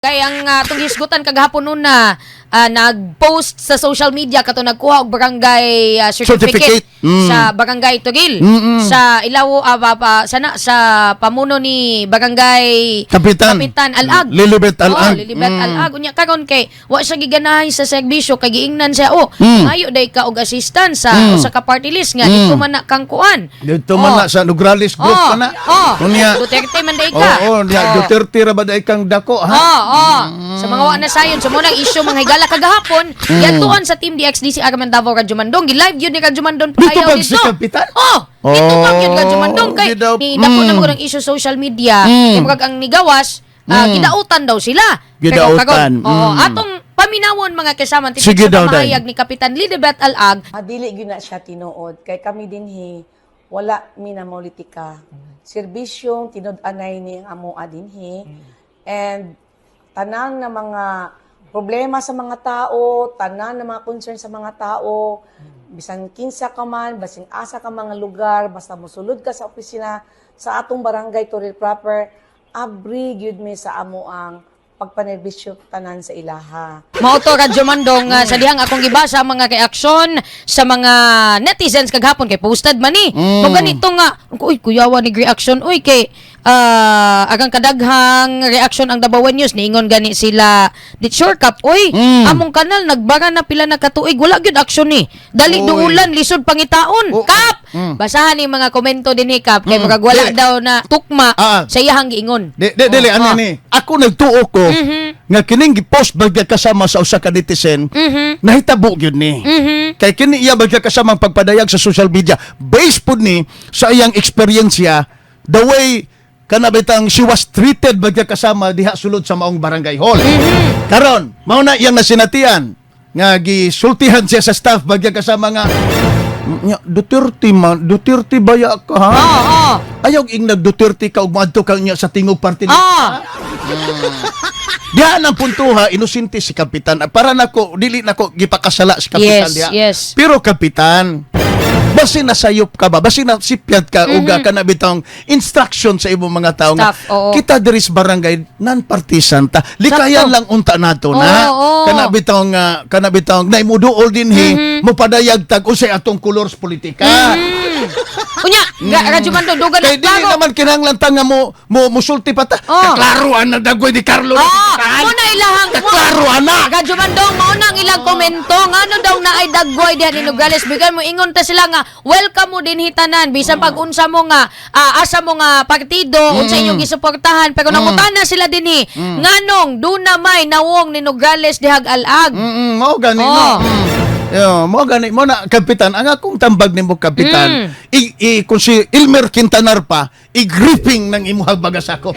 Kay ang atong hisgutan kagahapon una, nag-post sa social media kato nagkuha og barangay certificate, Certificate. Sa Barangay Toril sa ilawo sana sa pamuno ni Barangay Kapitan. Kapitan Alag. Lilibet Alag. Oh, Lilibet Alag. Unya karon kay wa siya giganahan sa serbisyo kay giingnan siya, "Oh, ayo day ka og assistance sa usa ka party list nga dito man na kang kuan." Dito man na sa Nograles Group Oh, pa na. oh. Unya. Duterte man day ka. Oo, oh, Duterte ra ba day kang dako, ha? Oo. Sa mga wa na sayon, sa munang issue mga higala kagahapon, yatuan sa Team DXDC Arman Davao Radyo Mandong, gi-live yun ni Radyo Mandong Dito payaw ba si Kapitan? Oh, dito Oh, pa gyud Radyo Mandong kay di daw- ni dako na mo ng issue social media, kay murag ang nigawas, gidautan daw sila. Pero Gidautan, karon, oo, atong paminawon mga kasama, Sige sa daw, Day. pamahayag ni Kapitan Lilibet Alag. Ah, dili gyud na siya tinuod kay kami dinhi wala mi na politika. Serbisyong tinud-anay ni ang amoa dinhi and tanan na mga problema sa mga tao, tanan na mga concern sa mga tao, bisan kinsa ka man, basin asa ka mga lugar, basta mosulod ka sa opisina sa atong Barangay Toril proper, abri gyud mi sa amo ang pagpanerbisyo tanan sa ilaha. Mao to, Radyo Mandong, sa dihang akong gibasa ang mga reaksyon sa mga netizens kagahapon kay posted man ni. Mo ganito nga, uy, kuyawa ni reaction, uy, kay agang kadaghang reaksyon ang Davao News, niingon gani sila di sure kap, uy, among kanal nagbara na pila na katuig, wala gyud aksyon ni. Dali Uy. duulan lisod pangitaon. Oo. Kap. Basahan ni mga komento dinhi, kap, kay murag wala Dili. daw na tukma Ah. sa iyahang giingon. Di, dili, Oh, ano oh. ni? Ako nagtuo ko nga kining gipost bagya kasama sa usa ka netizen, nahitabo gyud ni. Kay kini iya bagya kasama ang pagpadayag sa social media based pud ni sa iyang eksperyensya, the way kana bitang she was treated bagya kasama diha sulod sa maong barangay hall. Karon, mao na iyang nasinatian nga gisultihan siya sa staff bagya kasama nga, "Nya, Duterte man, Duterte baya ka, ha?" Oo, oo. Ayaw ing nag Duterte ka ug moadto ka niya sa tingog party list. Diha ang puntuha, inosente si Kapitan. Para nako, dili nako gipakasala si Kapitan Yes, diha. yes. Pero Kapitan, basin nasayop ka ba? Basin nasipyat ka mm ka na bitong instruction sa imong mga tao nga Staff, oo. kita diri sa barangay non-partisan ta. Likayan Sakto. lang unta nato na. Oo. Kana bitong naimuduol dinhi mopadayag tag unsay atong kolor sa politika. Unya, Radyo Mandong, dugan Kay na dili klaro. naman kinahanglan ta nga mo mo musulti pa ta. Oh. Kaklaro ang nagdagoy ni Carlo. Oh, muna ilahang Kaklaro ana. Radyo Mandong, mao na ang ilang komento ngano daw naay daggoy diha ni Nogales, bigyan mo ingon ta sila nga welcome mo din hitanan bisan pag unsa mo nga asa mo nga partido, unsa inyong gisuportahan, pero nangutana sila dinhi nganong duna may nawong ni Nogales dihag Alag. Mao gani Oh. no. Yo, mao gani mo na, Kapitan, ang akong tambag nimo, Kapitan, i kung si Elmer Quintanar pa, i-gripping ng imuhang bagasako.